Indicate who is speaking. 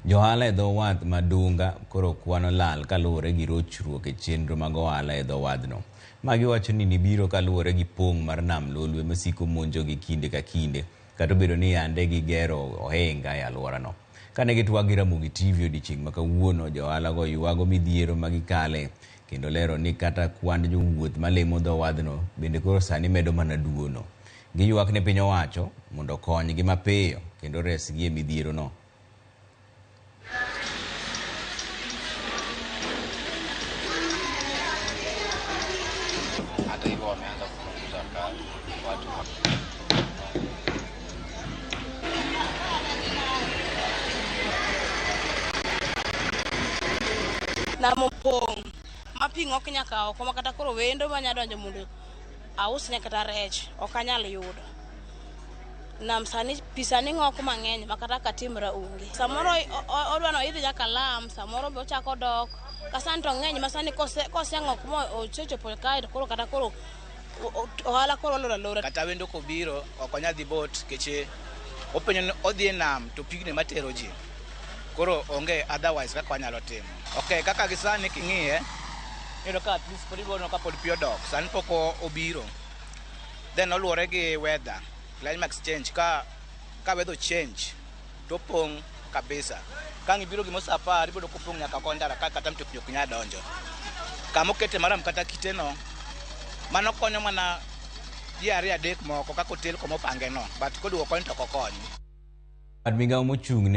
Speaker 1: Johala e dho wath ma Dunga koro kwano lal kaluwore gi rochruok e chenro mag ohala e dho wadhno. Magi wacho ni nibiro kaluwore gi pong' mar nam Lolwe masiko monjogi kinde ka kinde kata obedo ni yande gigero ohinga e alworano. Kane gitwak gi Ramogi TV odiechieng' ma kawuono, johala go ywago midhiero ma gikale kendo lero ni kata kwand jowuoth malimo dho wadhno bende koro sani medo mana duono. Giywak ne piny owacho mondo okonygi mapiyo kendo resgi e midhierono.
Speaker 2: Hata hivyo wameanza kupunguza watu.
Speaker 3: Nam opong' ma pi ng'ok nyaka oko ma kata koro wendo manya donjo mondo ausne kata rech ok anyal yudo. Nam sani pi sani ng'ok mang'eny ma kata katimra onge. Samoro odwa ni oidh nyaka lam, samoro be ochako dok. Ka sani to ng'eny ma sani koseng'ok mo osechopo kae to koro kata koro ohala koro olor alora.
Speaker 2: Kata wendo kobiro ok onyal dhi boat keche openjo ni odhi e nam to pigni matero ji. Koro onge otherwise kaka wanyalo timo. Okay, kaka gi sani king'iye, iyudo ka at least pod ibiro ka pod pi odok, sani pok obiro. Then oluwore gi weather, climate change, ka weather change to opong' kabisa. Ka ang' ibiro gimo sa 10 ibiro kopong' nyaka oko ndara ka kata mtokni ok nyal donjo. Kama okete maram kata kiteno, mano konyo mana ji ariyo adek moko kaka otel kuma opange no, but koduogo koni to ok okony.
Speaker 1: Bad migao mochung' ne